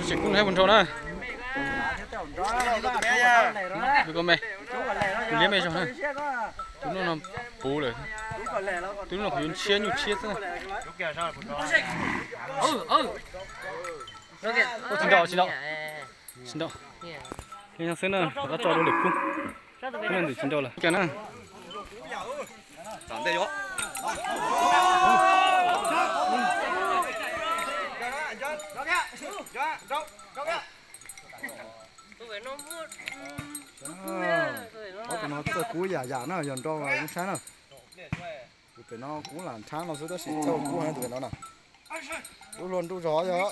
Tseem kub no puas nrau na. Koj me, kuv liab me zog na. Tus no no puv lawm. Tus no qhov yuav ntshiab nyuj tshiab xwb. Tsis nrau, tsis nrau. Tsis nrau. Li no xwb na, rov tso rau lwm kub. Kub no ntawm tsis nrau lawm. Cas na. Ob tug no txawj kub yam yam na, yog nrau los yeej saib na. Tus pem no kub lam nrhab no xwb tab sis txawj kub heev tus pem no na. Lub luag nruj zog yog.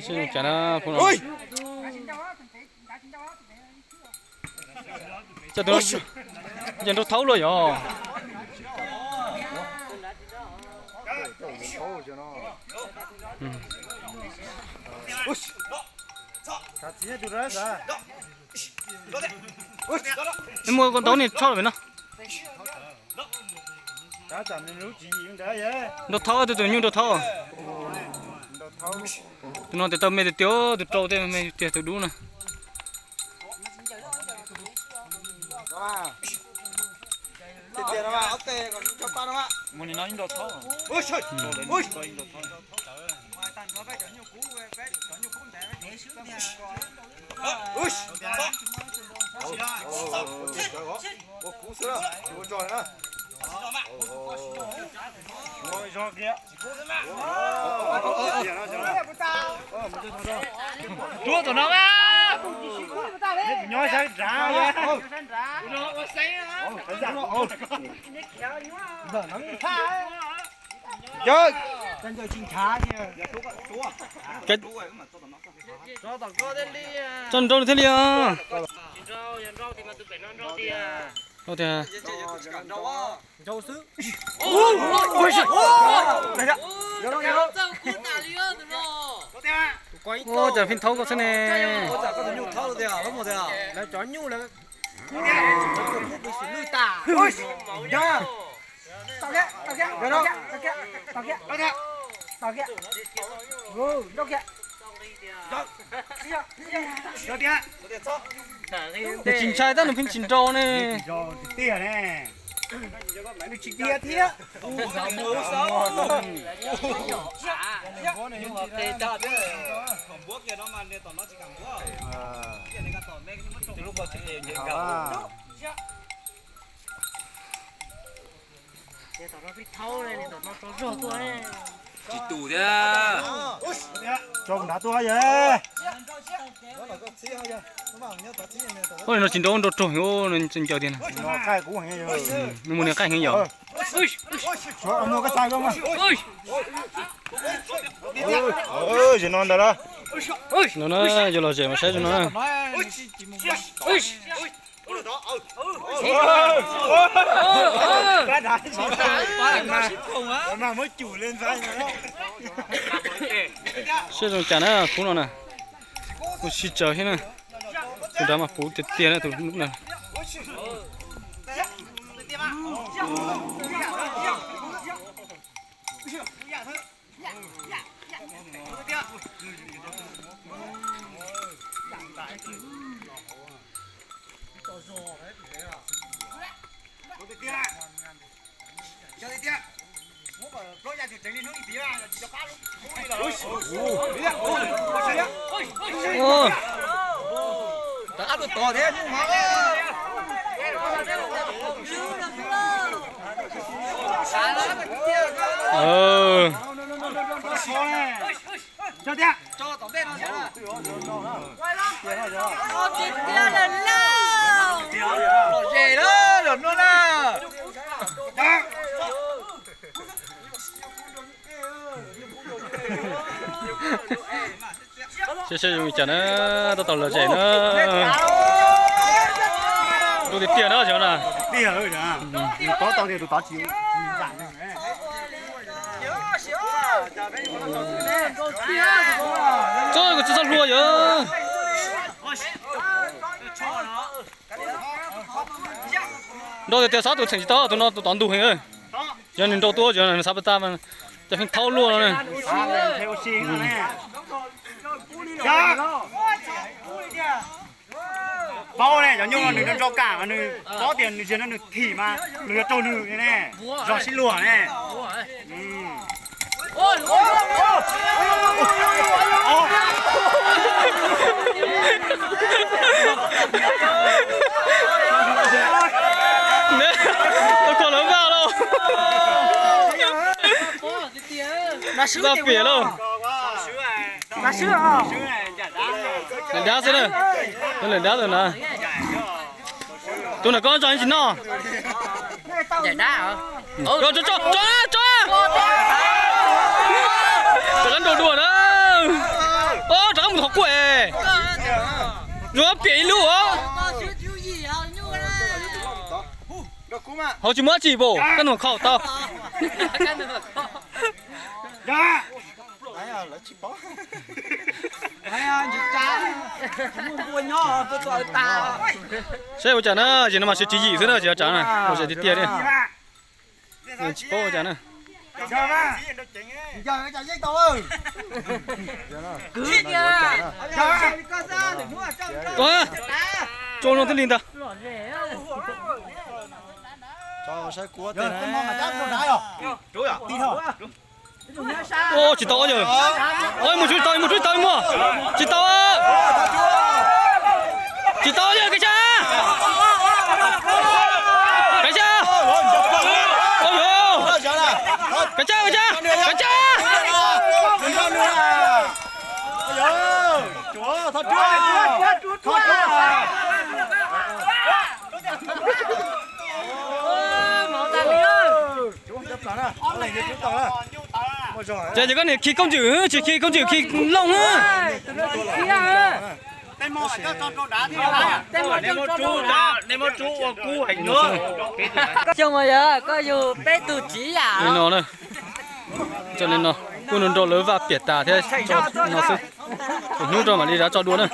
Sib zoo cas na, ces nrau thaub luaj yog. Muaj koj ntaub ni tshoj lawm no. Nrau thaub, tus tus nyuj nrau thaub. Tus no tes taw me tiag tiag, tus rau tej me tiag tus dub na. Rub tus no mas. Nyob sab nrad. Tso nrau thiaj li os. Tias cas fij thaub koj xwb ne. Nws tsis ntshai tab nws pheej tsis nrau ne. Tsis tus thiab. Tso nrad tuaj yog. Ua no tsis nrau nrau raug no ncaws tiag. Nws mus nws qaij heev yom. Zoo no ntawd na. No na, yog los zem mas saib zoo no. Siab zoo cas na, kub no na. Kuv sib tsaws thiab na. Tus nrad mas puv tiag tiag na tus nub na. Saib saib zoo li cas na, tab tom lom zem na. Nrau tiag tiag na, xyov na. Txob kuv tsis txhob hlua yom. Nrau tiag tiag, xav tus txheem tsis tau, tus no tus tod ntug heev. Yog nws nrau tuaj, yog nws xav pas tag mas Cov heev thaub luaj no ne. Paub ne, cov nyuj no nws nrau kam mas nws paub tias nws ziag no nws thim mas nws yuav raug nws ne, zog sib luag ne. Kho lawv vaj lauj. Vaj piam lauj. Lawm dab xwb na. Lawm dab xwb na. Tus na koj tso tsis noj. Tso, tso, tso, tso. Rov qab nrau dua na. Rov qab mus qhov quaj. Yuav piam ib lub os. Hauv tsis muaj dab tsi pom koj nug kho tau. Saib ua cas na, ces no mas siv tswv yim xwb na, tsis ua tsav na, ua tsav tiag tiag li. Tsis paub ua cas na. Tso no thiaj li ntag. Tsis tau yawg. Mus tsuj tau, mus tsuj tau, mus. Tsis tau. Tsis tau yawg, kev tsa. Kev tsa. Kev tsa, kev tsa, kev tsa. Ces koj niam khi koob ntswm, tsis khi koob ntswm khi looj. Xyoo yog koj yug peb tug txiv yam no. Tso li no, kuj nrau lawv vaj piam tas thiab tso no xwb. Tus hnub rau mam li rov tso dua na.